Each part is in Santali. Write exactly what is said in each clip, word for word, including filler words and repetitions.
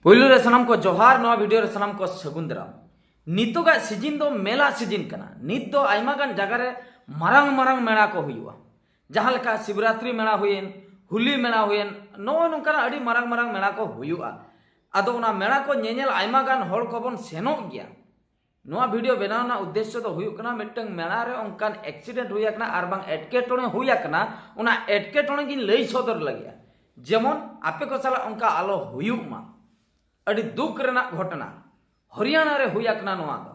ᱯᱳᱭᱞᱳ ᱨᱮ ᱥᱟᱱᱟᱢ ᱠᱚ ᱡᱚᱦᱟᱨ, ᱱᱚᱣᱟ ᱵᱷᱤᱰᱤᱭᱳ ᱨᱮ ᱥᱟᱱᱟᱢ ᱠᱚ ᱥᱟᱹᱜᱩᱱ ᱫᱟᱨᱟᱢ᱾ ᱱᱤᱛᱚᱜᱟᱜ ᱥᱤᱡᱤᱱ ᱫᱚ ᱢᱮᱞᱟ ᱥᱤᱡᱤᱱ ᱠᱟᱱᱟ᱾ ᱱᱤᱛ ᱫᱚ ᱟᱭᱢᱟ ᱜᱟᱱ ᱡᱟᱭᱜᱟ ᱨᱮ ᱢᱟᱨᱟᱝ ᱢᱟᱨᱟᱝ ᱢᱮᱞᱟ ᱠᱚ ᱦᱩᱭᱩᱜᱼᱟ, ᱡᱟᱦᱟᱸ ᱞᱮᱠᱟ ᱥᱤᱵᱨᱟᱛᱨᱤ ᱢᱮᱞᱟ ᱦᱩᱭᱮᱱ, ᱦᱳᱞᱤ ᱢᱮᱞᱟ ᱦᱩᱭᱮᱱ, ᱱᱚᱜᱼᱚᱭ ᱱᱚᱝᱠᱟᱱᱟᱜ ᱟᱹᱰᱤ ᱢᱟᱨᱟᱝ ᱢᱟᱨᱟᱝ ᱢᱮᱞᱟ ᱠᱚ ᱦᱩᱭᱩᱜᱼᱟ᱾ ᱟᱫᱚ ᱚᱱᱟ ᱢᱮᱞᱟ ᱠᱚ ᱧᱮᱧᱮᱞ ᱟᱭᱢᱟ ᱜᱟᱱ ᱦᱚᱲ ᱠᱚᱵᱚᱱ ᱥᱮᱱᱚᱜ ᱜᱮᱭᱟ᱾ ᱱᱚᱣᱟ ᱵᱷᱤᱰᱤᱭᱳ ᱵᱮᱱᱟᱣ ᱨᱮᱱᱟᱜ ᱩᱫᱽᱫᱮᱥᱥᱚ ᱫᱚ ᱦᱩᱭᱩᱜ ᱠᱟᱱᱟ, ᱢᱤᱫᱴᱟᱝ ᱢᱮᱞᱟ ᱨᱮ ᱚᱱᱠᱟᱱ ᱮᱠᱥᱤᱰᱮᱱᱴ ᱦᱩᱭ ᱟᱠᱟᱱᱟ ᱟᱨ ᱵᱟᱝ ᱮᱴᱠᱮᱴᱚᱬᱮ ᱦᱩᱭ ᱟᱠᱟᱱᱟ, ᱚᱱᱟ ᱮᱴᱠᱮᱴᱚᱬᱮ ᱜᱤᱧ ᱞᱟᱹᱭ ᱥᱚᱫᱚᱨ ᱞᱟᱹᱜᱤᱫᱼᱟ, ᱡᱮᱢᱚᱱ ᱟᱯᱮ ᱠᱚ ᱥᱟᱞᱟᱜ ᱚᱱᱠᱟ ᱟᱞᱚ ᱦᱩᱭᱩᱜ ᱢᱟ᱾ ᱟᱹᱰᱤ ᱫᱩᱠ ᱨᱮᱱᱟᱜ ᱜᱷᱚᱴᱚᱱᱟ ᱦᱚᱨᱤᱭᱟᱱᱟ ᱨᱮ ᱦᱩᱭ ᱟᱠᱟᱱᱟ ᱱᱚᱣᱟ ᱫᱚ᱾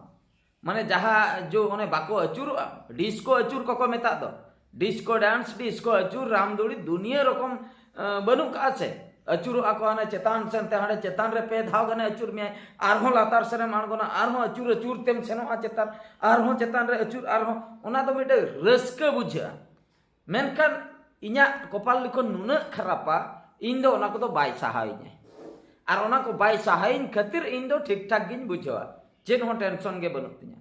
ᱢᱟᱱᱮ ᱡᱟᱦᱟᱸ ᱡᱚ ᱚᱱᱮ ᱵᱟᱠᱚ ᱟᱹᱪᱩᱨᱚᱜᱼᱟ, ᱰᱤᱥᱠᱳ ᱟᱹᱪᱩᱨ ᱠᱚᱠᱚ ᱢᱮᱛᱟᱜ ᱫᱚ, ᱰᱤᱥᱠᱳ ᱰᱟᱱᱥ, ᱰᱤᱥᱠᱳ ᱟᱹᱪᱩᱨ, ᱨᱟᱢᱫᱩᱲᱤ, ᱫᱩᱱᱤᱭᱟᱹ ᱨᱚᱠᱚᱢ ᱟᱹ, ᱵᱟᱹᱱᱩᱜ ᱠᱟᱜᱼᱟ ᱥᱮ? ᱟᱹᱪᱩᱨᱚᱜᱼᱟ ᱠᱚ ᱦᱟᱱᱮ ᱪᱮᱛᱟᱱ ᱥᱮᱱ ᱛᱮ, ᱦᱟᱸᱰᱮ ᱪᱮᱛᱟᱱ ᱨᱮ ᱯᱮ ᱫᱷᱟᱣ ᱜᱟᱱᱮ ᱟᱹᱪᱩᱨ ᱢᱮᱭᱟᱭ, ᱟᱨᱦᱚᱸ ᱞᱟᱛᱟᱨ ᱥᱮᱱᱮᱢ ᱟᱬᱜᱚᱱᱟ, ᱟᱨᱦᱚᱸ ᱟᱹᱪᱩᱨ ᱟᱹᱪᱩᱨ ᱛᱮᱢ ᱥᱮᱱᱚᱜᱼᱟ ᱪᱮᱛᱟᱱ, ᱟᱨᱦᱚᱸ ᱪᱮᱛᱟᱱ ᱨᱮ ᱟᱹᱪᱩᱨ, ᱟᱨᱦᱚᱸ᱾ ᱚᱱᱟ ᱫᱚ ᱢᱤᱫᱴᱮᱱ ᱨᱟᱹᱥᱠᱟᱹ ᱵᱩᱡᱷᱟᱹᱜᱼᱟ᱾ ᱢᱮᱱᱠᱷᱟᱱ ᱤᱧᱟᱹᱜ ᱠᱚᱯᱟᱞ ᱞᱤᱠᱷᱚᱱ ᱱᱩᱱᱟᱹᱜ ᱠᱷᱟᱨᱟᱯᱟ, ᱤᱧ ᱫᱚ ᱚᱱᱟ ᱠᱚᱫᱚ ᱵᱟᱭ ᱥᱟᱦᱟᱣᱤᱧᱟᱹ᱾ ᱟᱨ ᱚᱱᱟ ᱠᱚ ᱵᱟᱭ ᱥᱟᱦᱟᱭᱤᱧ ᱠᱷᱟᱹᱛᱤᱨ ᱤᱧ ᱫᱚ ᱴᱷᱤᱠ ᱴᱷᱟᱠ ᱜᱤᱧ ᱵᱩᱡᱷᱟᱹᱣᱟ, ᱪᱮᱫ ᱦᱚᱸ ᱴᱮᱱᱥᱚᱱ ᱜᱮ ᱵᱟᱹᱱᱩᱜ ᱛᱤᱧᱟᱹ᱾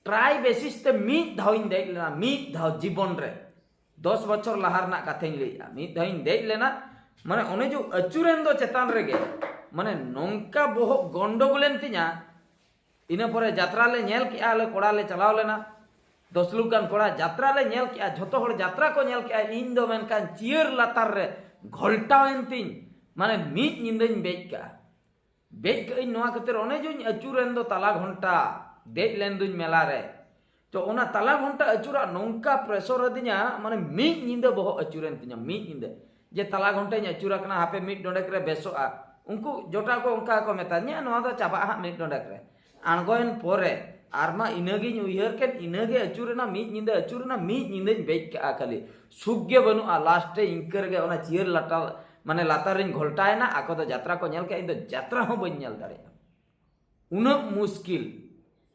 ᱴᱨᱟᱭ ᱵᱮᱥᱤᱥ ᱛᱮ ᱢᱤᱫ ᱫᱷᱟᱣ ᱤᱧ ᱫᱮᱡ ᱞᱮᱱᱟ, ᱢᱤᱫ ᱫᱷᱟᱣ ᱡᱤᱵᱚᱱ ᱨᱮ, ᱫᱚᱥ ᱵᱚᱪᱷᱚᱨ ᱞᱟᱦᱟ ᱨᱮᱱᱟᱜ ᱠᱟᱛᱷᱟᱧ ᱞᱟᱹᱭᱮᱫᱼᱟ᱾ ᱢᱤᱫ ᱫᱷᱟᱣ ᱤᱧ ᱫᱮᱡ ᱞᱮᱱᱟ, ᱢᱟᱱᱮ ᱚᱱᱮ ᱡᱮ ᱟᱹᱪᱩᱨᱮᱱ ᱫᱚ ᱪᱮᱛᱟᱱ ᱨᱮᱜᱮ, ᱢᱟᱱᱮ ᱱᱚᱝᱠᱟ ᱵᱚᱦᱚᱜ ᱜᱚᱱᱰᱚᱜᱳᱞᱮᱱ ᱛᱤᱧᱟ᱾ ᱤᱱᱟᱹ ᱯᱚᱨᱮ ᱡᱟᱛᱨᱟ ᱞᱮ ᱧᱮᱞ ᱠᱮᱜᱼᱟ, ᱟᱞᱮ ᱠᱚᱲᱟ ᱞᱮ ᱪᱟᱞᱟᱣ ᱞᱮᱱᱟ, ᱫᱚᱥ ᱞᱩᱠ ᱜᱟᱱ ᱠᱚᱲᱟ ᱡᱟᱛᱨᱟ ᱞᱮ ᱧᱮᱞ ᱠᱮᱜᱼᱟ, ᱡᱷᱚᱛᱚ ᱦᱚᱲ ᱡᱟᱛᱨᱟ ᱠᱚ ᱧᱮᱞ ᱠᱮᱜᱼᱟ, ᱤᱧ ᱫᱚ ᱢᱮᱱᱠᱷᱟᱱ ᱪᱤᱭᱟᱹᱨ ᱞᱟᱛᱟᱨ ᱨᱮ ᱜᱷᱚᱞᱴᱟᱣᱮᱱ ᱛᱤᱧ, ᱢᱟᱱᱮ ᱢᱤᱫ ᱧᱤᱫᱟᱹᱧ ᱵᱮᱡ ᱠᱟᱜᱼᱟ᱾ ᱵᱮᱡ ᱠᱟᱜ ᱟᱹᱧ ᱱᱚᱣᱟ ᱠᱷᱟᱹᱛᱤᱨ, ᱚᱱᱮ ᱡᱮᱧ ᱟᱹᱪᱩᱨᱮᱱ ᱫᱚ ᱛᱟᱞᱟ ᱜᱷᱚᱱᱴᱟ, ᱫᱮᱡ ᱞᱮᱱ ᱫᱩᱧ ᱢᱮᱞᱟ ᱨᱮ᱾ ᱛᱚ ᱚᱱᱟ ᱛᱟᱞᱟ ᱜᱷᱚᱱᱴᱟ ᱟᱹᱪᱩᱨᱟᱜ ᱱᱚᱝᱠᱟ ᱯᱨᱮᱥᱚᱨ ᱟᱹᱫᱤᱧᱟ, ᱢᱟᱱᱮ ᱢᱤᱫ ᱧᱤᱫᱟᱹ ᱵᱚᱦᱚᱜ ᱟᱹᱪᱩᱨᱮᱱ ᱛᱤᱧᱟ, ᱢᱤᱫ ᱧᱤᱫᱟᱹ᱾ ᱡᱮ ᱛᱟᱞᱟ ᱜᱷᱚᱱᱴᱟᱧ ᱟᱹᱪᱩᱨ ᱟᱠᱟᱱᱟ, ᱦᱟᱯᱮ ᱢᱤᱫ ᱰᱚᱸᱰᱮᱠ ᱨᱮ ᱵᱮᱥᱚᱜᱼᱟ᱾ ᱩᱱᱠᱩ ᱡᱚᱴᱟᱣ ᱠᱚ ᱚᱱᱠᱟ ᱜᱮᱠᱚ ᱢᱮᱛᱟᱧᱟ, "ᱱᱚᱣᱟ ᱫᱚ ᱪᱟᱵᱟᱜᱼᱟ ᱦᱟᱸᱜ ᱢᱤᱫ ᱰᱚᱸᱰᱮᱠ ᱨᱮ᱾" ᱟᱬᱜᱚᱭᱮᱱ ᱯᱚᱨᱮ ᱟᱨ ᱢᱟ ᱤᱱᱟᱹᱜᱤᱧ ᱩᱭᱦᱟᱹᱨ ᱠᱮᱫ, ᱤᱱᱟᱹᱜᱮ ᱟᱹᱪᱩᱨᱮᱱᱟ, ᱢᱤᱫ ᱧᱤᱫᱟᱹ ᱟᱹᱪᱩᱨᱮᱱᱟ, ᱢᱤᱫ ᱧᱤᱫᱟᱹᱧ ᱵᱮᱡ ᱠᱟᱜᱼᱟ ᱠᱷᱟᱹᱞᱤ᱾ ᱥᱩᱠ ᱜᱮ ᱵᱟᱹᱱᱩᱜᱼᱟ᱾ ᱞᱟᱥᱴ ᱨᱮ ᱤᱱᱠᱟᱹ ᱨᱮᱜᱮ ᱚᱱᱟ ᱪᱤᱭᱟᱹᱨ ᱞᱟᱴᱟ, ᱢᱟᱱᱮ ᱞᱟᱛᱟᱨ ᱨᱤᱧ ᱜᱷᱚᱞᱴᱟᱭᱮᱱᱟ᱾ ᱟᱠᱚ ᱫᱚ ᱡᱟᱛᱨᱟ ᱠᱚ ᱧᱮᱞ ᱠᱮᱜᱼᱟ, ᱤᱧ ᱫᱚ ᱡᱟᱛᱨᱟ ᱦᱚᱸ ᱵᱟᱹᱧ ᱧᱮᱞ ᱫᱟᱲᱮᱭᱟᱜᱼᱟ᱾ ᱩᱱᱟᱹᱜ ᱢᱩᱥᱠᱤᱞ,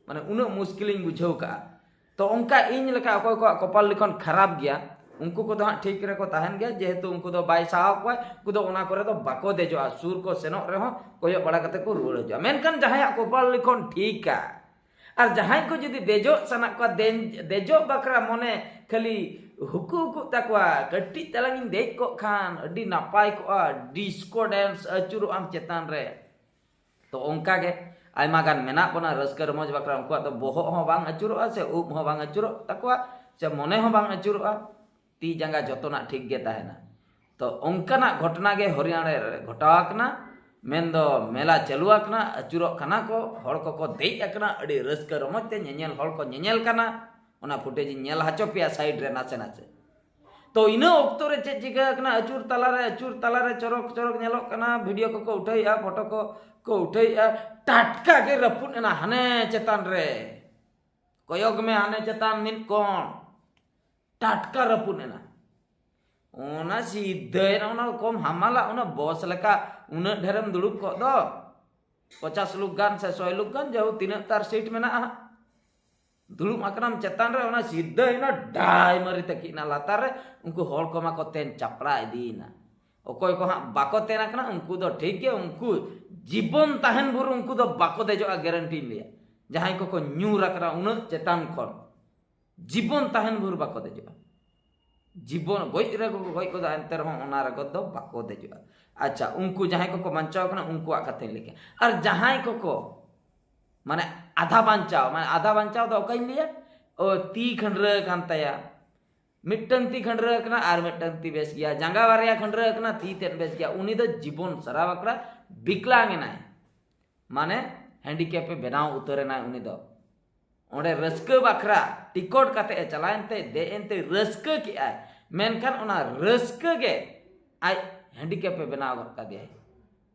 ᱢᱟᱱᱮ ᱩᱱᱟᱹᱜ ᱢᱩᱥᱠᱤᱞᱤᱧ ᱵᱩᱡᱷᱟᱹᱣ ᱠᱟᱜᱼᱟ᱾ ᱛᱚ ᱚᱱᱠᱟ ᱤᱧ ᱞᱮᱠᱟ ᱚᱠᱚᱭ ᱠᱚᱣᱟᱜ ᱠᱚᱯᱟᱞ ᱞᱤᱠᱷᱚᱱ ᱠᱷᱟᱨᱟᱯ ᱜᱮᱭᱟ, ᱩᱱᱠᱩ ᱠᱚᱫᱚ ᱦᱟᱸᱜ ᱴᱷᱤᱠ ᱨᱮᱠᱚ ᱛᱟᱦᱮᱱ ᱜᱮᱭᱟ, ᱡᱮᱦᱮᱛᱩ ᱩᱱᱠᱩ ᱫᱚ ᱵᱟᱭ ᱥᱟᱦᱟᱣ ᱠᱚᱣᱟ, ᱩᱱᱠᱩ ᱫᱚ ᱚᱱᱟ ᱠᱚᱨᱮ ᱫᱚ ᱵᱟᱠᱚ ᱫᱮᱡᱚᱜᱼᱟ, ᱥᱩᱨ ᱠᱚ ᱥᱮᱱᱚᱜ ᱨᱮᱦᱚᱸ ᱠᱚᱭᱚᱜ ᱵᱟᱲᱟ ᱠᱟᱛᱮ ᱠᱚ ᱨᱩᱣᱟᱹᱲ ᱦᱤᱡᱩᱜᱼᱟ᱾ ᱢᱮᱱᱠᱷᱟᱱ ᱡᱟᱦᱟᱸᱭᱟᱜ ᱠᱚᱯᱟᱞ ᱞᱤᱠᱷᱚᱱ ᱴᱷᱤᱠᱟ, ᱟᱨ ᱡᱟᱦᱟᱸᱭ ᱠᱚ ᱡᱩᱫᱤ ᱫᱮᱡᱚᱜ ᱥᱟᱱᱟ ᱠᱚᱣᱟ, ᱫᱮᱡ-, ᱫᱮᱡᱚᱜ ᱵᱟᱠᱷᱨᱟ ᱢᱚᱱᱮ ᱠᱷᱟᱹᱞᱤ ᱦᱩᱠᱩ ᱦᱩᱠᱩᱜ ᱛᱟᱠᱚᱣᱟ, ᱠᱟᱹᱴᱤᱡ ᱛᱟᱞᱟᱝ ᱤᱧ ᱫᱮᱡ ᱠᱚᱜ ᱠᱷᱟᱱ ᱟᱹᱰᱤ ᱱᱟᱯᱟᱭ ᱠᱚᱜᱼᱟ, ᱰᱤᱥᱠᱳ ᱰᱮᱱᱥ ᱟᱹᱪᱩᱨᱚᱜ ᱟᱢ ᱪᱮᱛᱟᱱ ᱨᱮ᱾ ᱛᱚ ᱚᱱᱠᱟ ᱜᱮ ᱟᱭᱢᱟ ᱜᱟᱱ ᱢᱮᱱᱟᱜ ᱵᱚᱱᱟ ᱨᱟᱹᱥᱠᱟᱹ ᱨᱚᱢᱚᱡᱽ ᱵᱟᱠᱷᱨᱟ, ᱩᱱᱠᱩᱣᱟᱜ ᱫᱚ ᱵᱚᱦᱚᱜ ᱦᱚᱸ ᱵᱟᱝ ᱟᱹᱪᱩᱨᱚᱜᱼᱟ, ᱥᱮ ᱩᱵ ᱦᱚᱸ ᱵᱟᱝ ᱟᱹᱪᱩᱨᱚᱜ ᱛᱟᱠᱚᱣᱟ, ᱥᱮ ᱢᱚᱱᱮ ᱦᱚᱸ ᱵᱟᱝ ᱟᱹᱪᱩᱨᱚᱜᱼᱟ, ᱛᱤ ᱡᱟᱸᱜᱟ ᱡᱚᱛᱚᱱᱟᱜ ᱴᱷᱤᱠ ᱜᱮ ᱛᱟᱦᱮᱱᱟ᱾ ᱛᱚ ᱚᱱᱠᱟᱱᱟᱜ ᱜᱷᱚᱴᱚᱱᱟ ᱜᱮ ᱦᱚᱨᱤᱭᱟᱬᱟ ᱨᱮ ᱜᱷᱚᱴᱟᱣ ᱟᱠᱟᱱᱟ᱾ ᱢᱮᱱᱫᱚ ᱢᱮᱞᱟ ᱪᱟᱹᱞᱩ ᱟᱠᱟᱱᱟ, ᱟᱹᱪᱩᱨᱚᱜ ᱠᱟᱱᱟ ᱠᱚ, ᱦᱚᱲ ᱠᱚᱠᱚ ᱫᱮᱡ ᱟᱠᱟᱱᱟ, ᱟᱹᱰᱤ ᱨᱟᱹᱥᱠᱟᱹ ᱨᱚᱢᱚᱡᱽ ᱛᱮ ᱧᱮᱧᱮᱞ ᱦᱚᱲ ᱠᱚ ᱧᱮᱧᱮᱞ ᱠᱟᱱᱟ᱾ ᱚᱱᱟ ᱯᱷᱩᱴᱮᱡᱽ ᱤᱧ ᱧᱮᱞ ᱦᱚᱪᱚ ᱯᱮᱭᱟ ᱥᱟᱭᱤᱰ ᱨᱮ ᱱᱟᱥᱮ ᱱᱟᱥᱮ᱾ ᱛᱚ ᱤᱱᱟᱹ ᱚᱠᱛᱚ ᱨᱮ ᱪᱮᱫ ᱪᱤᱠᱟᱹ ᱟᱠᱟᱱᱟ, ᱟᱹᱪᱩᱨ ᱛᱟᱞᱟᱨᱮ, ᱟᱹᱪᱩᱨ ᱛᱟᱞᱟᱨᱮ ᱪᱚᱨᱚᱠ ᱪᱚᱨᱚᱠ ᱧᱮᱞᱚᱜ ᱠᱟᱱᱟ, ᱵᱷᱤᱰᱤᱭᱳ ᱠᱚᱠᱚ ᱩᱴᱷᱟᱹᱣᱮᱫᱼᱟ, ᱯᱷᱳᱴᱳ ᱠᱚ ᱠᱚ ᱩᱴᱷᱟᱹᱣᱮᱫᱼᱟ, ᱴᱟᱴᱠᱟ ᱜᱮ ᱨᱟᱹᱯᱩᱫ ᱮᱱᱟ ᱦᱟᱱᱮ ᱪᱮᱛᱟᱱ ᱨᱮ᱾ ᱠᱚᱭᱚᱜ ᱢᱮ ᱦᱟᱱᱮ ᱪᱮᱛᱟᱱ ᱢᱤᱫ ᱠᱚᱬ, ᱴᱟᱴᱠᱟ ᱨᱟᱹᱯᱩᱫ ᱮᱱᱟ᱾ ᱚᱱᱟ ᱥᱤᱫᱷᱟᱹᱭᱮᱱᱟ, ᱚᱱᱟ ᱠᱚᱢ ᱦᱟᱢᱟᱞᱟ, ᱚᱱᱟ ᱵᱚᱥ ᱞᱮᱠᱟ ᱩᱱᱟᱹᱜ ᱰᱷᱮᱨᱮᱢ ᱫᱩᱲᱩᱵ ᱠᱚᱜ ᱫᱚ, ᱯᱚᱪᱟᱥ ᱞᱳᱠ ᱜᱟᱱ ᱥᱮ ᱥᱚᱭ ᱞᱳᱠ ᱜᱟᱱ, ᱡᱟᱦᱳᱠ ᱛᱤᱱᱟᱹᱜ ᱛᱟᱨ ᱥᱤᱴ ᱢᱮᱱᱟᱜᱼᱟ ᱦᱟᱸᱜ᱾ ᱫᱩᱲᱩᱵ ᱟᱠᱟᱱᱟᱢ ᱪᱮᱛᱟᱱ ᱨᱮ, ᱚᱱᱟ ᱥᱤᱫᱷᱟᱹᱭᱮᱱᱟ, ᱰᱟᱭ ᱢᱟᱹᱨᱤ ᱛᱟᱹᱠᱤᱡ ᱮᱱᱟ ᱞᱟᱛᱟᱨ ᱨᱮ᱾ ᱩᱱᱠᱩ ᱦᱚᱲ ᱠᱚᱢᱟ ᱠᱚ ᱛᱮᱱ ᱪᱟᱯᱲᱟ ᱤᱫᱤᱭᱮᱱᱟ᱾ ᱚᱠᱚᱭ ᱠᱚ ᱦᱟᱸᱜ ᱵᱟᱠᱚ ᱛᱮᱱ ᱟᱠᱟᱱᱟ, ᱩᱱᱠᱩ ᱫᱚ ᱴᱷᱤᱠ ᱜᱮ, ᱩᱱᱠᱩ ᱡᱤᱵᱚᱱ ᱛᱟᱦᱮᱱ ᱵᱷᱳᱨ ᱩᱱᱠᱩ ᱫᱚ ᱵᱟᱠᱚ ᱫᱮᱡᱚᱜᱼᱟ, ᱜᱮᱨᱮᱱᱴᱤᱧ ᱞᱟᱹᱭᱟ᱾ ᱡᱟᱦᱟᱸᱭ ᱠᱚᱠᱚ ᱧᱩᱨ ᱟᱠᱟᱱᱟ ᱩᱱᱟᱹᱜ ᱪᱮᱛᱟᱱ ᱠᱷᱚᱱ, ᱡᱤᱵᱚᱱ ᱛᱟᱦᱮᱱ ᱵᱷᱳᱨ ᱵᱟᱠᱚ ᱫᱮᱡᱚᱜᱼᱟ᱾ ᱡᱤᱵᱚᱱ ᱜᱚᱡ ᱨᱮᱠᱚ ᱜᱚᱡ ᱜᱚᱫᱚᱜᱼᱟ, ᱮᱱᱛᱮ ᱨᱮᱦᱚᱸ ᱚᱱᱟ ᱨᱮᱠᱚ ᱫᱚ ᱵᱟᱠᱚ ᱫᱮᱡᱚᱜᱼᱟ᱾ ᱟᱪᱪᱷᱟ, ᱩᱱᱠᱩ ᱡᱟᱦᱟᱸᱭ ᱠᱚᱠᱚ ᱵᱟᱧᱪᱟᱣ ᱠᱟᱱᱟ, ᱩᱱᱠᱩᱣᱟᱜ ᱠᱟᱛᱷᱟᱧ ᱞᱟᱹᱭ ᱠᱮᱫᱟ᱾ ᱟᱨ ᱡᱟᱦᱟᱸᱭ ᱠᱚᱠᱚ, ᱢᱟᱱᱮ, ᱟᱫᱷᱟ ᱵᱟᱧᱪᱟᱣ, ᱢᱟᱱᱮ, ᱟᱫᱷᱟ ᱵᱟᱧᱪᱟᱣ ᱫᱚ ᱚᱠᱟᱧ ᱞᱟᱹᱭᱟ? ᱚ, ᱛᱤ ᱠᱷᱟᱹᱱᱰᱨᱟᱹ ᱠᱟᱱ ᱛᱟᱭᱟ, ᱢᱤᱫᱴᱟᱝ ᱛᱤ ᱠᱷᱟᱹᱱᱰᱨᱟᱹ ᱠᱟᱱᱟ ᱟᱨ ᱢᱤᱫᱴᱟᱝ ᱛᱤ ᱵᱮᱥ ᱜᱮᱭᱟ, ᱡᱟᱸᱜᱟ ᱵᱟᱨᱭᱟ ᱠᱷᱟᱹᱱᱰᱨᱟᱹ ᱠᱟᱱᱟ, ᱛᱤ ᱛᱮᱫ ᱵᱮᱥ ᱜᱮᱭᱟ, ᱩᱱᱤ ᱫᱚ ᱡᱤᱵᱚᱱ ᱥᱟᱨᱟ ᱵᱟᱠᱷᱨᱟ ᱵᱤᱠᱞᱟᱝ ᱮᱱᱟᱭ, ᱢᱟᱱᱮ ᱦᱮᱱᱰᱤᱠᱮᱯ ᱮ ᱵᱮᱱᱟᱣ ᱩᱛᱟᱹᱨ ᱮᱱᱟᱭ ᱩᱱᱤ ᱫᱚ᱾ ᱚᱸᱰᱮ ᱨᱟᱹᱥᱠᱟᱹ ᱵᱟᱠᱷᱨᱟ ᱴᱤᱠᱚᱴ ᱠᱟᱛᱮ ᱮ ᱪᱟᱞᱟᱣ ᱮᱱᱛᱮ, ᱫᱮᱡ ᱮᱱᱛᱮ, ᱨᱟᱹᱥᱠᱟᱹ ᱠᱮᱜᱼᱟᱭ, ᱢᱮᱱᱠᱷᱟᱱ ᱚᱱᱟ ᱨᱟᱹᱥᱠᱟᱹ ᱜᱮ ᱟᱡ ᱦᱮᱱᱰᱤᱠᱮᱯ ᱮ ᱵᱮᱱᱟᱣ ᱜᱚᱫ ᱠᱟᱫᱮᱭᱟᱭ᱾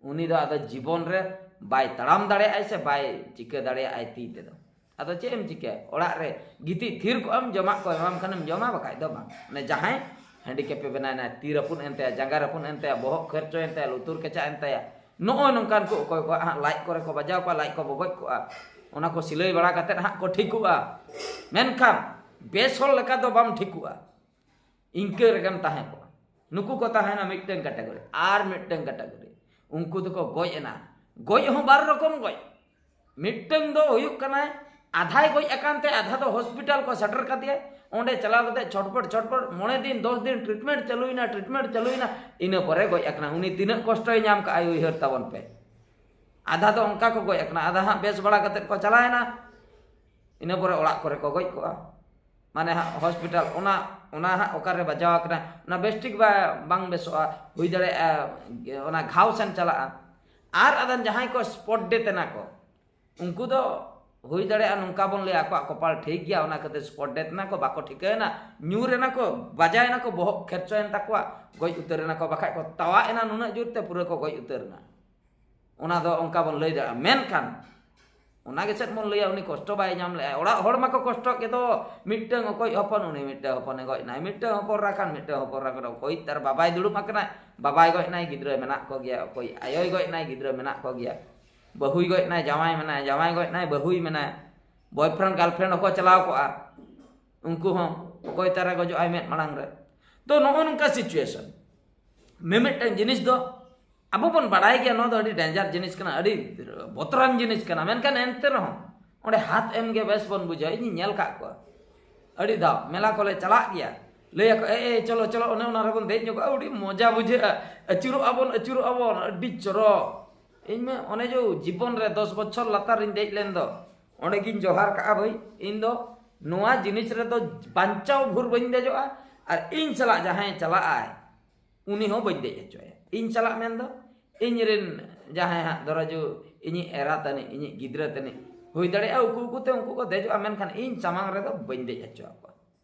ᱩᱱᱤ ᱫᱚ ᱟᱫᱚ ᱡᱤᱵᱚᱱ ᱨᱮ ᱵᱟᱭ ᱛᱟᱲᱟᱢ ᱫᱟᱲᱮᱭᱟᱜᱼᱟᱭ ᱥᱮ ᱵᱟᱭ ᱪᱤᱠᱟᱹ ᱫᱟᱲᱮᱭᱟᱜᱼᱟᱭ ᱛᱤ ᱛᱮᱫᱚ᱾ ᱟᱫᱚ ᱪᱮᱫ ᱮᱢ ᱪᱤᱠᱟᱹᱭᱟ? ᱚᱲᱟᱜ ᱨᱮ ᱜᱤᱛᱤᱡ ᱛᱷᱤᱨ ᱠᱚᱜ ᱟᱢ, ᱡᱚᱢᱟᱜ ᱠᱚ ᱮᱢᱟᱢ ᱠᱷᱟᱱᱮᱢ ᱡᱚᱢᱟ, ᱵᱟᱠᱷᱟᱡ ᱫᱚ ᱵᱟᱝ᱾ ᱚᱱᱮ ᱡᱟᱦᱟᱸᱭ ᱦᱮᱱᱰᱤᱠᱮᱯ ᱮ ᱵᱮᱱᱟᱣ ᱮᱱᱟ, ᱛᱤ ᱨᱟᱹᱯᱩᱫ ᱮᱱ ᱛᱟᱭᱟ, ᱡᱟᱸᱜᱟ ᱨᱟᱹᱯᱩᱫ ᱮᱱ ᱛᱟᱭᱟ, ᱵᱚᱦᱚᱜ ᱠᱷᱮᱨᱪᱚᱭᱮᱱ ᱛᱟᱭᱟ, ᱞᱩᱛᱩᱨ ᱠᱮᱪᱟᱜ ᱮᱱ ᱛᱟᱭᱟ, ᱱᱚᱜᱼᱚᱭ ᱱᱚᱝᱠᱟᱱ ᱠᱚ ᱚᱠᱚᱭ ᱠᱚᱣᱟᱜ ᱦᱟᱸᱜ ᱞᱟᱡ ᱠᱚᱨᱮ ᱠᱚ ᱵᱟᱡᱟᱣ ᱠᱚᱣᱟ, ᱞᱟᱡ ᱠᱚ ᱵᱚᱜᱚᱡ ᱠᱚᱜᱼᱟ, ᱚᱱᱟ ᱠᱚ ᱥᱤᱞᱟᱹᱭ ᱵᱟᱲᱟ ᱠᱟᱛᱮᱫ ᱦᱟᱸᱜ ᱠᱚ ᱴᱷᱤᱠᱚᱜᱼᱟ᱾ ᱢᱮᱱᱠᱷᱟᱱ ᱵᱮᱥ ᱦᱚᱲ ᱞᱮᱠᱟ ᱫᱚ ᱵᱟᱢ ᱴᱷᱤᱠᱚᱜᱼᱟ᱾ ᱤᱱᱠᱟᱹ ᱨᱮᱜᱮᱢ ᱛᱟᱦᱮᱸ ᱠᱚᱜᱼᱟ᱾ ᱱᱩᱠᱩ ᱠᱚ ᱛᱟᱦᱮᱱᱟ ᱢᱤᱫᱴᱟᱝ ᱠᱮᱴᱟᱜᱚᱨᱤ᱾ ᱟᱨ ᱢᱤᱫᱴᱟᱝ ᱠᱮᱴᱟᱜᱚᱨᱤ, ᱩᱱᱠᱩ ᱫᱚᱠᱚ ᱜᱚᱡ ᱮᱱᱟ᱾ ᱜᱚᱡ ᱦᱚᱸ ᱵᱟᱨ ᱨᱚᱠᱚᱢ ᱜᱚᱡ᱾ ᱢᱤᱫᱴᱟᱝ ᱫᱚ ᱦᱩᱭᱩᱜ ᱠᱟᱱᱟᱭ, ᱟᱫᱷᱟᱭ ᱜᱚᱡ ᱟᱠᱟᱱ ᱛᱮ ᱟᱫᱷᱟ ᱫᱚ ᱦᱚᱥᱯᱤᱴᱟᱞ ᱠᱚ ᱥᱮᱴᱮᱨ ᱠᱟᱫᱮᱭᱟ, ᱚᱸᱰᱮ ᱪᱟᱞᱟᱣ ᱠᱟᱛᱮ ᱪᱷᱚᱴᱯᱚᱴ ᱪᱷᱚᱴᱯᱚᱴ ᱢᱚᱬᱮ ᱫᱤᱱ ᱫᱚᱥ ᱫᱤᱱ ᱴᱨᱤᱴᱢᱮᱱᱴ ᱪᱟᱹᱞᱩᱭᱮᱱᱟ, ᱴᱨᱤᱴᱢᱮᱱᱴ ᱪᱟᱹᱞᱩᱭᱮᱱᱟ, ᱤᱱᱟᱹ ᱯᱚᱨᱮ ᱜᱚᱡ ᱟᱠᱟᱱᱟ᱾ ᱩᱱᱤ ᱛᱤᱱᱟᱹᱜ ᱠᱚᱥᱴᱚᱭ ᱧᱟᱢ ᱠᱟᱜᱼᱟᱭ ᱩᱭᱦᱟᱹᱨ ᱛᱟᱵᱚᱱ ᱯᱮ᱾ ᱟᱫᱷᱟ ᱫᱚ ᱚᱱᱠᱟ ᱠᱚ ᱜᱚᱡ ᱟᱠᱟᱱᱟ, ᱟᱫᱷᱟ ᱦᱟᱸᱜ ᱵᱮᱥ ᱵᱟᱲᱟ ᱠᱟᱛᱮ ᱠᱚ ᱪᱟᱞᱟᱣᱮᱱᱟ, ᱤᱱᱟᱹ ᱯᱚᱨᱮ ᱚᱲᱟᱜ ᱠᱚᱨᱮ ᱠᱚ ᱜᱚᱡ ᱠᱚᱜᱼᱟ᱾ ᱢᱟᱱᱮ ᱦᱟᱸᱜ ᱦᱚᱥᱯᱤᱴᱟᱞ ᱚᱱᱟ, ᱚᱱᱟ ᱦᱟᱸᱜ ᱚᱠᱟᱨᱮ ᱵᱟᱡᱟᱣ ᱟᱠᱟᱱᱟ, ᱚᱱᱟ ᱵᱮᱥᱴᱷᱤᱠ ᱵᱟ-, ᱵᱟᱝ ᱵᱮᱥᱚᱜᱼᱟ, ᱦᱩᱭ ᱫᱟᱲᱮᱭᱟᱜᱼᱟ ᱚᱱᱟ ᱜᱷᱟᱣ ᱥᱮᱱ ᱪᱟᱞᱟᱜᱼᱟ᱾ ᱟᱨ ᱟᱫᱟᱱ ᱡᱟᱦᱟᱸᱭ ᱠᱚ ᱥᱯᱚᱴ ᱰᱮᱛᱷ ᱮᱱᱟ ᱠᱚ, ᱩᱱᱠᱩ ᱫᱚ ᱦᱩᱭ ᱫᱟᱲᱮᱭᱟᱜᱼᱟ ᱱᱚᱝᱠᱟ ᱵᱚᱱ ᱞᱟᱹᱭᱟ ᱟᱠᱚᱣᱟᱜ ᱠᱚᱯᱟᱞ ᱴᱷᱤᱠ ᱜᱮᱭᱟ, ᱚᱱᱟ ᱠᱷᱟᱹᱛᱤᱨ ᱥᱯᱚᱴ ᱰᱮᱛᱷ ᱮᱱᱟ ᱠᱚ, ᱵᱟᱠᱚ ᱴᱷᱤᱠᱟᱹᱭᱮᱱᱟ, ᱧᱩᱨ ᱮᱱᱟ ᱠᱚ, ᱵᱟᱡᱟᱭᱮᱱᱟ ᱠᱚ, ᱵᱚᱦᱚᱜ ᱠᱷᱮᱨᱪᱚᱭᱮᱱ ᱛᱟᱠᱚᱣᱟ, ᱜᱚᱡ ᱩᱛᱟᱹᱨ ᱮᱱᱟ ᱠᱚ, ᱵᱟᱠᱷᱟᱡ ᱠᱚ ᱛᱟᱣᱟᱜ ᱮᱱᱟ ᱱᱩᱱᱟᱹᱜ ᱡᱳᱨ ᱛᱮ ᱯᱩᱨᱟᱹ ᱠᱚ ᱜᱚᱡ ᱩᱛᱟᱹᱨ ᱮᱱᱟ᱾ ᱚᱱᱟ ᱫᱚ ᱚᱱᱠᱟ ᱵᱚᱱ ᱞᱟᱹᱭ ᱫᱟᱲᱮᱭᱟᱜᱼᱟ᱾ ᱢᱮᱱᱠᱷᱟᱱ ᱚᱱᱟ ᱜᱮ ᱪᱮᱫ ᱵᱚᱱ ᱞᱟᱹᱭᱟ, ᱩᱱᱤ ᱠᱚᱥᱴᱚ ᱵᱟᱭ ᱧᱟᱢ ᱞᱮᱜᱼᱟ᱾ ᱚᱲᱟᱜ ᱦᱚᱲ ᱢᱟᱠᱚ ᱠᱚᱥᱴᱚᱜ ᱜᱮᱫᱚ, ᱢᱤᱫᱴᱟᱹᱝ ᱚᱠᱚᱭ ᱦᱚᱯᱚᱱ, ᱩᱱᱤ ᱢᱤᱫᱴᱟᱹᱝ ᱦᱚᱯᱚᱱᱮ ᱜᱚᱡ ᱮᱱᱟᱭ, ᱢᱤᱫᱴᱟᱹᱝ ᱦᱚᱯᱚᱱ ᱨᱟᱠᱷᱟᱱ, ᱢᱤᱫᱴᱟᱹᱝ ᱦᱚᱯᱚᱱ ᱨᱟᱠᱷᱟᱱ, ᱚᱠᱚᱭ ᱛᱟᱨ ᱵᱟᱵᱟᱭ ᱫᱩᱲᱩᱵ ᱟᱠᱟᱱᱟᱭ, ᱵᱟᱵᱟᱭ ᱜᱚᱡ ᱮᱱᱟᱭ, ᱜᱤᱫᱽᱨᱟᱹ ᱢᱮᱱᱟᱜ ᱠᱚᱜᱮᱭᱟ, ᱚᱠᱚᱭ ᱟᱭᱳᱭ ᱜᱚᱡ ᱮᱱᱟᱭ, ᱜᱤᱫᱽᱨᱟᱹ ᱢᱮᱱᱟᱜ ᱠᱚᱜᱮᱭᱟ, ᱵᱟᱹᱦᱩᱭ ᱜᱚᱡ ᱮᱱᱟᱭ, ᱡᱟᱶᱟᱭ ᱢᱮᱱᱟᱭᱟ, ᱡᱟᱶᱟᱭ ᱜᱚᱡ ᱮᱱᱟᱭ, ᱵᱟᱹᱦᱩᱭ ᱢᱮᱱᱟᱭᱟ, ᱵᱚᱭᱯᱷᱨᱮᱱᱰ ᱜᱟᱨᱞᱯᱷᱨᱮᱱᱰ ᱦᱚᱸᱠᱚ ᱪᱟᱞᱟᱣ ᱠᱚᱜᱼᱟ, ᱩᱱᱠᱩ ᱦᱚᱸ ᱚᱠᱚᱭ ᱛᱟᱨᱟ ᱜᱚᱡᱚᱜ ᱟᱭ ᱢᱮᱫ ᱢᱟᱲᱟᱝ ᱨᱮ᱾ ᱛᱚ ᱱᱚᱜᱼᱚ ᱱᱚᱝᱠᱟ ᱥᱤᱪᱩᱭᱮᱥᱚᱱ, ᱢᱤᱢᱤᱫᱴᱟᱝ ᱡᱤᱱᱤᱥ ᱫᱚ ᱟᱵᱚ ᱵᱚᱱ ᱵᱟᱲᱟᱭ ᱜᱮᱭᱟ, ᱱᱚᱣᱟ ᱫᱚ ᱟᱹᱰᱤ ᱰᱮᱧᱡᱟᱨ ᱡᱤᱱᱤᱥ ᱠᱟᱱᱟ, ᱟᱹᱰᱤ ᱵᱚᱛᱚᱨᱟᱱ ᱡᱤᱱᱤᱥ ᱠᱟᱱᱟ, ᱢᱮᱱᱠᱷᱟᱱ ᱮᱱᱛᱮ ᱨᱮᱦᱚᱸ ᱚᱸᱰᱮ ᱦᱟᱛ ᱮᱢ ᱜᱮ ᱵᱮᱥ ᱵᱚᱱ ᱵᱩᱡᱷᱟᱹᱣᱟ᱾ ᱤᱧᱤᱧ ᱧᱮᱞ ᱠᱟᱜ ᱠᱚᱣᱟ, ᱟᱹᱰᱤ ᱫᱷᱟᱣ ᱢᱮᱞᱟ ᱠᱚᱞᱮ ᱪᱟᱞᱟᱜ ᱜᱮᱭᱟ, ᱞᱟᱹᱭ ᱟᱠᱚ, "ᱮ, ᱮ, ᱪᱚᱞᱚ, ᱪᱚᱞᱚ, ᱚᱱᱮ ᱚᱱᱟ ᱨᱮᱵᱚᱱ ᱫᱮᱡ ᱧᱚᱜᱚᱜᱼᱟ, ᱟᱹᱰᱤ ᱢᱚᱡᱟ ᱵᱩᱡᱷᱟᱹᱜᱼᱟ, ᱟᱹᱪᱩᱨᱚᱜ ᱟᱵᱚᱱ, ᱟᱹᱪᱩᱨᱚᱜ ᱟᱵᱚᱱ, ᱟᱹᱰᱤ ᱪᱚᱨᱚᱠ᱾" ᱤᱧ ᱢᱟ ᱚᱱᱮ ᱡᱮ ᱡᱤᱵᱚᱱ ᱨᱮ ᱫᱚᱥ ᱵᱚᱪᱷᱚᱨ ᱞᱟᱛᱟᱨ ᱨᱤᱧ ᱫᱮᱡ ᱞᱮᱱ ᱫᱚ, ᱚᱸᱰᱮ ᱜᱤᱧ ᱡᱚᱦᱟᱨ ᱠᱟᱜᱼᱟ, "ᱵᱷᱟᱹᱭ, ᱤᱧ ᱫᱚ ᱱᱚᱣᱟ ᱡᱤᱱᱤᱥ ᱨᱮᱫᱚ ᱵᱟᱧᱪᱟᱣ ᱵᱷᱳᱨ ᱵᱟᱹᱧ ᱫᱮᱡᱚᱜᱼᱟ, ᱟᱨ ᱤᱧ ᱥᱟᱞᱟᱜ ᱡᱟᱦᱟᱸᱭ ᱪᱟᱞᱟᱜ ᱟᱭ, ᱩᱱᱤ ᱦᱚᱸ ᱵᱟᱹᱧ ᱫᱮᱡ ᱦᱚᱪᱚᱭᱟ᱾" ᱤᱧ ᱥᱟᱞᱟᱜ ᱢᱮᱱᱫᱚ ᱤᱧ ᱨᱮᱱ ᱡᱟᱦᱟᱸᱭ ᱦᱟᱸᱜ ᱫᱷᱚᱨᱚ ᱡᱩ ᱤᱧᱤᱡ ᱮᱨᱟ ᱛᱟᱹᱱᱤᱡ, ᱤᱧᱤᱡ ᱜᱤᱫᱽᱨᱟᱹ ᱛᱟᱹᱱᱤᱡ, ᱦᱩᱭ ᱫᱟᱲᱮᱭᱟᱜᱼᱟ ᱩᱠᱩ ᱩᱠᱩᱛᱮ ᱩᱱᱠᱩ ᱠᱚ ᱫᱮᱡᱚᱜᱼᱟ, ᱢᱮᱱᱠᱷᱟᱱ ᱤᱧ ᱥᱟᱢᱟᱝ ᱨᱮᱫᱚ ᱵᱟᱹᱧ ᱫᱮᱡ ᱦᱚᱪᱚ ᱟᱠᱚᱣᱟ᱾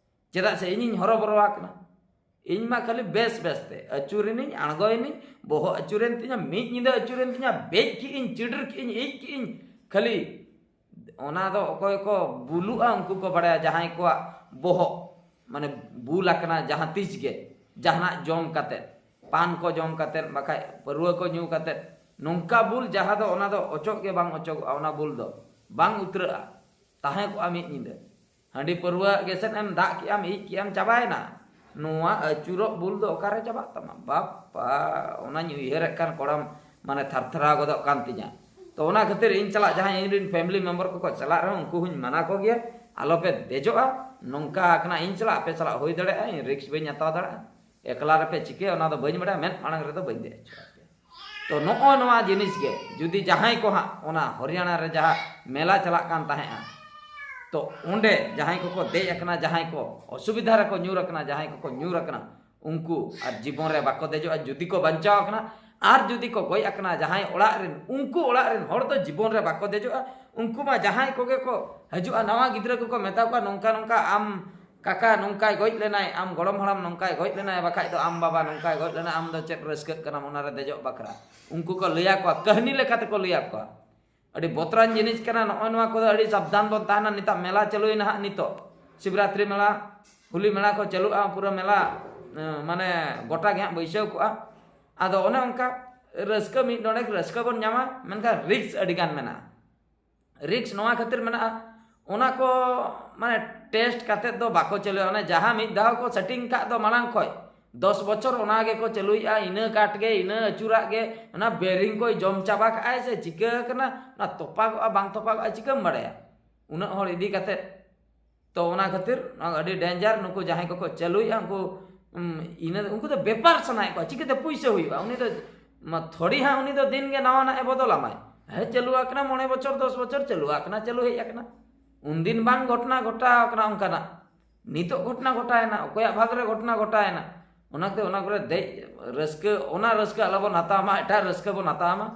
ᱪᱮᱫᱟᱜ ᱥᱮ ᱤᱧᱤᱧ ᱦᱚᱨᱚᱵᱚᱨᱚ ᱟᱠᱟᱱᱟ᱾ ᱤᱧ ᱢᱟ ᱠᱷᱟᱹᱞᱤ ᱵᱮᱥ ᱵᱮᱥ ᱛᱮ ᱟᱹᱪᱩᱨᱮᱱᱤᱧ, ᱟᱬᱜᱚᱭᱮᱱᱤᱧ, ᱵᱚᱦᱚᱜ ᱟᱹᱪᱩᱨᱮᱱ ᱛᱤᱧᱟ, ᱢᱤᱫ ᱧᱤᱫᱟᱹ ᱟᱹᱪᱩᱨᱮᱱ ᱛᱤᱧᱟ, ᱵᱮᱡ ᱠᱮᱜ ᱤᱧ, ᱪᱤᱰᱤᱨ ᱠᱮᱜ ᱤᱧ, ᱤᱡ ᱠᱮᱜ ᱤᱧ᱾ ᱠᱷᱟᱹᱞᱤ ᱚᱱᱟ ᱫᱚ ᱚᱠᱚᱭ ᱠᱚ ᱵᱩᱞᱩᱜᱼᱟ ᱩᱱᱠᱩ ᱠᱚ ᱵᱟᱲᱟᱭᱟ, ᱡᱟᱦᱟᱸᱭ ᱠᱚᱣᱟᱜ ᱵᱚᱦᱚᱜ ᱢᱟᱱᱮ ᱵᱩᱞ ᱟᱠᱟᱱᱟ ᱡᱟᱦᱟᱸ ᱛᱤᱥ ᱜᱮ, ᱡᱟᱦᱟᱱᱟᱜ ᱡᱚᱢ ᱠᱟᱛᱮᱫ, ᱯᱟᱱ ᱠᱚ ᱡᱚᱢ ᱠᱟᱛᱮᱫ, ᱵᱟᱠᱷᱟᱡ ᱯᱟᱹᱨᱣᱟᱹ ᱠᱚ ᱧᱩ ᱠᱟᱛᱮᱫ, ᱱᱚᱝᱠᱟ ᱵᱩᱞ ᱡᱟᱦᱟᱸ ᱫᱚ ᱚᱱᱟ ᱫᱚ ᱚᱪᱚᱜ ᱜᱮ ᱵᱟᱝ ᱚᱪᱚᱜᱚᱜᱼᱟ, ᱚᱱᱟ ᱵᱩᱞ ᱫᱚ ᱵᱟᱝ ᱩᱛᱨᱟᱹᱜᱼᱟ, ᱛᱟᱦᱮᱸ ᱠᱚᱜᱼᱟ ᱢᱤᱫ ᱧᱤᱫᱟᱹ᱾ ᱦᱟᱺᱰᱤ ᱯᱟᱹᱨᱣᱟᱹ ᱜᱮᱥᱮᱫ ᱮᱢ ᱫᱟᱜ ᱠᱮᱜᱼᱟᱢ, ᱤᱡ ᱠᱮᱜᱼᱟᱢ, ᱪᱟᱵᱟᱭᱮᱱᱟ᱾ ᱱᱚᱣᱟ ᱟᱹᱪᱩᱨᱚᱜ ᱵᱩᱞ ᱫᱚ ᱚᱠᱟᱨᱮ ᱪᱟᱵᱟᱜ ᱛᱟᱢᱟ? ᱵᱟᱯᱯᱟ, ᱚᱱᱟᱧ ᱩᱭᱦᱟᱹᱨᱮᱫ ᱠᱷᱟᱱ ᱠᱚᱲᱟᱢ ᱢᱟᱱᱮ ᱛᱷᱟᱨᱛᱷᱟᱨᱟᱣ ᱜᱚᱫᱚᱜ ᱠᱟᱱ ᱛᱤᱧᱟ᱾ ᱛᱚ ᱚᱱᱟ ᱠᱷᱟᱹᱛᱤᱨ ᱤᱧ ᱥᱟᱞᱟᱜ ᱡᱟᱦᱟᱸᱭ ᱤᱧ ᱨᱮᱱ ᱯᱷᱮᱢᱤᱞᱤ ᱢᱮᱢᱵᱟᱨ ᱠᱚᱠᱚ ᱪᱟᱞᱟᱜ ᱨᱮᱦᱚᱸ ᱩᱱᱠᱩ ᱦᱚᱸᱧ ᱢᱟᱱᱟ ᱠᱚᱜᱮᱭᱟ, "ᱟᱞᱚᱯᱮ ᱫᱮᱡᱚᱜᱼᱟ, ᱱᱚᱝᱠᱟ ᱟᱠᱟᱱᱟ ᱤᱧ ᱥᱟᱞᱟᱜ, ᱟᱯᱮ ᱥᱟᱞᱟᱜ ᱦᱩᱭ ᱫᱟᱲᱮᱭᱟᱜᱼᱟ, ᱤᱧ ᱨᱤᱠᱥ ᱵᱟᱹᱧ ᱦᱟᱛᱟᱣ ᱫᱟᱲᱮᱭᱟᱜᱼᱟ, ᱮᱠᱞᱟ ᱨᱮᱯᱮ ᱪᱤᱠᱟᱹᱭᱟ ᱚᱱᱟ ᱫᱚ ᱵᱟᱹᱧ ᱵᱟᱲᱟᱭᱟ, ᱢᱮᱫ ᱢᱟᱲᱟᱝ ᱨᱮᱫᱚ ᱵᱟᱹᱧ ᱫᱮᱡ ᱦᱚᱪᱚ ᱟᱯᱮᱭᱟ᱾ ᱛᱚ ᱱᱚᱜᱼᱚᱭ ᱱᱚᱣᱟ ᱡᱤᱱᱤᱥ ᱜᱮ ᱡᱩᱫᱤ ᱡᱟᱦᱟᱸᱭ ᱠᱚ ᱦᱟᱸᱜ ᱚᱱᱟ ᱦᱚᱨᱤᱭᱟᱱᱟ ᱨᱮ ᱡᱟᱦᱟᱸ ᱢᱮᱞᱟ ᱪᱟᱞᱟᱜ ᱠᱟᱱ ᱛᱟᱦᱮᱸᱜᱼᱟ, ᱛᱚ ᱚᱸᱰᱮ ᱡᱟᱦᱟᱸᱭ ᱠᱚᱠᱚ ᱫᱮᱡ ᱟᱠᱟᱱᱟ, ᱡᱟᱦᱟᱸᱭ ᱠᱚ ᱚᱥᱩᱵᱤᱫᱷᱟ ᱨᱮᱠᱚ ᱧᱩᱨ ᱟᱠᱟᱱᱟ, ᱡᱟᱦᱟᱸᱭ ᱠᱚᱠᱚ ᱧᱩᱨ ᱟᱠᱟᱱᱟ, ᱩᱱᱠᱩ ᱟᱨ ᱡᱤᱵᱚᱱ ᱨᱮ ᱵᱟᱠᱚ ᱫᱮᱡᱚᱜᱼᱟ᱾ ᱡᱩᱫᱤ ᱠᱚ ᱵᱟᱧᱪᱟᱣ ᱟᱠᱟᱱᱟ ᱟᱨ ᱡᱩᱫᱤ ᱠᱚ ᱜᱚᱡ ᱟᱠᱟᱱᱟ, ᱡᱟᱦᱟᱸᱭ ᱚᱲᱟᱜ ᱨᱮᱱ, ᱩᱱᱠᱩ ᱚᱲᱟᱜ ᱨᱮᱱ ᱦᱚᱲ ᱫᱚ ᱡᱤᱵᱚᱱ ᱨᱮ ᱵᱟᱠᱚ ᱫᱮᱡᱚᱜᱼᱟ᱾ ᱩᱱᱠᱩ ᱢᱟ ᱡᱟᱦᱟᱸᱭ ᱠᱚᱜᱮ ᱠᱚ ᱦᱤᱡᱩᱜᱼᱟ, ᱱᱟᱣᱟ ᱜᱤᱫᱽᱨᱟᱹ ᱠᱚᱠᱚ ᱢᱮᱛᱟ ᱠᱚᱣᱟ, "ᱱᱚᱝᱠᱟ ᱱᱚᱝᱠᱟ ᱟᱢ ᱠᱟᱠᱟ ᱱᱚᱝᱠᱟᱭ ᱜᱚᱡ ᱞᱮᱱᱟᱭ, ᱟᱢ ᱜᱚᱲᱚᱢ ᱦᱟᱲᱟᱢ ᱱᱚᱝᱠᱟᱭ ᱜᱚᱡ ᱞᱮᱱᱟᱭ, ᱵᱟᱠᱷᱟᱡ ᱫᱚ ᱟᱢ ᱵᱟᱵᱟ ᱱᱚᱝᱠᱟᱭ ᱜᱚᱡ ᱞᱮᱱᱟ, ᱟᱢ ᱫᱚ ᱪᱮᱫ ᱨᱟᱹᱥᱠᱟᱹᱜ ᱠᱟᱱᱟᱢ ᱚᱱᱟᱨᱮ ᱫᱮᱡᱚᱜ ᱵᱟᱠᱷᱨᱟ?" ᱩᱱᱠᱩ ᱠᱚ ᱞᱟᱹᱭ ᱟᱠᱚᱣᱟ, ᱠᱟᱹᱦᱱᱤ ᱞᱮᱠᱟ ᱛᱮᱠᱚ ᱞᱟᱹᱭ ᱟᱠᱚᱣᱟ᱾ ᱟᱹᱰᱤ ᱵᱚᱛᱚᱨᱟᱱ ᱡᱤᱱᱤᱥ ᱠᱟᱱᱟ᱾ ᱱᱚᱜᱼᱚᱭ ᱱᱚᱣᱟ ᱠᱚᱫᱚ ᱟᱹᱰᱤ ᱥᱟᱵᱫᱷᱟᱱ ᱵᱚᱱ ᱛᱟᱦᱮᱱᱟ᱾ ᱱᱤᱛᱚᱜ ᱢᱮᱞᱟ ᱪᱟᱹᱞᱩᱭᱮᱱᱟ ᱦᱟᱸᱜ, ᱱᱤᱛᱚᱜ ᱥᱤᱵᱨᱟᱛᱨᱤ ᱢᱮᱞᱟ, ᱦᱳᱞᱤ ᱢᱮᱞᱟ ᱠᱚ ᱪᱟᱹᱞᱩᱜᱼᱟ, ᱯᱩᱨᱟᱹ ᱢᱮᱞᱟ, ᱮᱸ, ᱢᱟᱱᱮ ᱜᱚᱴᱟ ᱜᱮ ᱦᱟᱸᱜ ᱵᱟᱹᱭᱥᱟᱹᱣ ᱠᱚᱜᱼᱟ᱾ ᱟᱫᱚ ᱚᱱᱮ ᱚᱱᱠᱟ ᱨᱟᱹᱥᱠᱟᱹ, ᱢᱤᱫ ᱰᱚᱸᱰᱮᱠ ᱨᱟᱹᱥᱠᱟᱹ ᱵᱚᱱ ᱧᱟᱢᱟ, ᱢᱮᱱᱠᱷᱟᱱ ᱨᱤᱠᱥ ᱟᱹᱰᱤ ᱜᱟᱱ ᱢᱮᱱᱟᱜᱼᱟ᱾ ᱨᱤᱠᱥ ᱱᱚᱣᱟ ᱠᱷᱟᱹᱛᱤᱨ ᱢᱮᱱᱟᱜᱼᱟ, ᱚᱱᱟ ᱠᱚ ᱢᱟᱱᱮ ᱴᱮᱥᱴ ᱠᱟᱛᱮᱫ ᱫᱚ ᱵᱟᱠᱚ ᱪᱟᱹᱞᱩᱭᱟ᱾ ᱚᱱᱮ ᱡᱟᱦᱟᱸ ᱢᱤᱫ ᱫᱷᱟᱣ ᱠᱚ ᱥᱮᱴᱤᱝ ᱠᱟᱜ ᱫᱚ ᱢᱟᱲᱟᱝ ᱠᱷᱚᱡ, ᱫᱚᱥ ᱵᱚᱪᱷᱚᱨ ᱚᱱᱟ ᱜᱮᱠᱚ ᱪᱟᱹᱞᱩᱭᱮᱫᱼᱟ, ᱤᱱᱟᱹ ᱠᱟᱴ ᱜᱮ, ᱤᱱᱟᱹ ᱟᱹᱪᱩᱨᱟᱜ ᱜᱮ, ᱚᱱᱟ ᱵᱮᱨᱤᱝ ᱠᱚᱭ ᱡᱚᱢ ᱪᱟᱵᱟ ᱠᱟᱜᱼᱟᱭ ᱥᱮ ᱪᱤᱠᱟᱹ ᱟᱠᱟᱱᱟ, ᱚᱱᱟ ᱛᱚᱯᱟᱜᱚᱜᱼᱟ ᱵᱟᱝ ᱛᱚᱯᱟᱜᱚᱜᱼᱟ ᱪᱤᱠᱟᱹᱢ ᱵᱟᱲᱟᱭᱟ? ᱩᱱᱟᱹᱜ ᱦᱚᱲ ᱤᱫᱤ ᱠᱟᱛᱮᱫ᱾ ᱛᱚ ᱚᱱᱟ ᱠᱷᱟᱹᱛᱤᱨ ᱱᱚᱣᱟ ᱟᱹᱰᱤ ᱰᱮᱧᱡᱟᱨ᱾ ᱱᱩᱠᱩ ᱡᱟᱦᱟᱸᱭ ᱠᱚᱠᱚ ᱪᱟᱹᱞᱩᱭᱮᱫᱼᱟ, ᱩᱱᱠᱩ, ᱩᱢ, ᱤᱱᱟᱹ, ᱩᱱᱠᱩ ᱫᱚ ᱵᱮᱯᱟᱨ ᱥᱟᱱᱟᱭᱮᱫ ᱠᱚᱣᱟ, ᱪᱤᱠᱟᱹᱛᱮ ᱯᱩᱭᱥᱟᱹ ᱦᱩᱭᱩᱜᱼᱟ? ᱩᱱᱤ ᱫᱚ ᱢᱟ ᱛᱷᱚᱲᱤ ᱦᱟᱸᱜ ᱩᱱᱤ ᱫᱚ ᱫᱤᱱ ᱜᱮ ᱱᱟᱣᱟᱱᱟᱜ ᱮ ᱵᱚᱫᱚᱞᱟᱢᱟᱭ᱾ ᱦᱮᱸ, ᱪᱟᱹᱞᱩ ᱟᱠᱟᱱᱟ ᱢᱚᱬᱮ ᱵᱚᱪᱷᱚᱨ, ᱫᱚᱥ ᱵᱚᱪᱷᱚᱨ ᱪᱟᱹᱞᱩ ᱟᱠᱟᱱᱟ, ᱪᱟᱹᱞᱩ ᱦᱮᱡ ᱟᱠᱟᱱᱟ᱾ ᱩᱱᱫᱤᱱ ᱵᱟᱝ ᱜᱷᱚᱴᱱᱟ ᱜᱷᱚᱴᱟᱣ ᱟᱠᱟᱱᱟ ᱚᱱᱠᱟᱱᱟᱜ᱾ ᱱᱤᱛᱚᱜ ᱜᱷᱚᱴᱱᱟ ᱜᱷᱚᱴᱟᱣᱮᱱᱟ, ᱚᱠᱚᱭᱟᱜ ᱵᱷᱟᱜᱽ ᱨᱮ ᱜᱷᱚᱴᱱᱟ ᱜᱷᱚᱴᱟᱣᱮᱱᱟ? ᱚᱱᱟᱛᱮ ᱚᱱᱟ ᱠᱚᱨᱮ ᱫᱮᱡ ᱨᱟᱹᱥᱠᱟᱹ, ᱚᱱᱟ ᱨᱟᱹᱥᱠᱟᱹ ᱟᱞᱚᱵᱚᱱ ᱦᱟᱛᱟᱣ ᱢᱟ, ᱮᱴᱟᱜ ᱨᱟᱹᱥᱠᱟᱹ ᱵᱚᱱ ᱦᱟᱛᱟᱣ ᱢᱟ᱾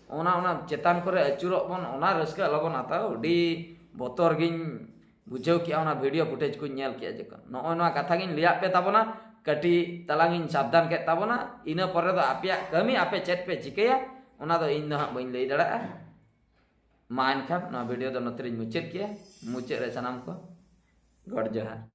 ᱚᱱᱟ, ᱚᱱᱟ ᱪᱮᱛᱟᱱ ᱠᱚᱨᱮ ᱟᱹᱪᱩᱨᱚᱜ ᱵᱚᱱ, ᱚᱱᱟ ᱨᱟᱹᱥᱠᱟᱹ ᱟᱞᱚᱵᱚᱱ ᱦᱟᱛᱟᱣ᱾ ᱟᱹᱰᱤ ᱵᱚᱛᱚᱨ ᱜᱤᱧ ᱵᱩᱡᱷᱟᱹᱣ ᱠᱮᱜᱼᱟ ᱚᱱᱟ ᱵᱷᱤᱰᱤᱭᱳ ᱯᱷᱩᱴᱮᱡᱽ ᱠᱚᱧ ᱧᱮᱞ ᱠᱮᱜᱼᱟ ᱡᱚᱠᱷᱚᱱ᱾ ᱱᱚᱜᱼᱚᱭ ᱱᱚᱣᱟ ᱠᱟᱛᱷᱟ ᱜᱤᱧ ᱞᱟᱹᱭᱟᱫ ᱯᱮ ᱛᱟᱵᱚᱱᱟ, ᱠᱟᱹᱴᱤᱡ ᱛᱟᱞᱟᱝ ᱤᱧ ᱥᱟᱵᱫᱷᱟᱱ ᱠᱮᱫ ᱛᱟᱵᱚᱱᱟ᱾ ᱤᱱᱟᱹ ᱯᱚᱨᱮ ᱫᱚ ᱟᱯᱮᱭᱟᱜ ᱠᱟᱹᱢᱤ, ᱟᱯᱮ ᱪᱮᱫ ᱯᱮ ᱪᱤᱠᱟᱹᱭᱟ, ᱚᱱᱟ ᱫᱚ ᱤᱧ ᱫᱚ ᱦᱟᱸᱜ ᱵᱟᱹᱧ ᱞᱟᱹᱭ ᱫᱟᱲᱮᱭᱟᱜᱼᱟ᱾ ᱢᱟ ᱮᱱᱠᱷᱟᱱ ᱱᱚᱣᱟ ᱵᱷᱤᱰᱤᱭᱳ ᱫᱚ ᱱᱚᱛᱮ ᱨᱤᱧ ᱢᱩᱪᱟᱹᱫ ᱠᱮᱜᱼᱟ᱾ ᱢᱩᱪᱟᱹᱫ ᱨᱮ ᱥᱟᱱᱟᱢ ᱠᱚ ᱜᱚᱰ ᱡᱚᱦᱟᱨ᱾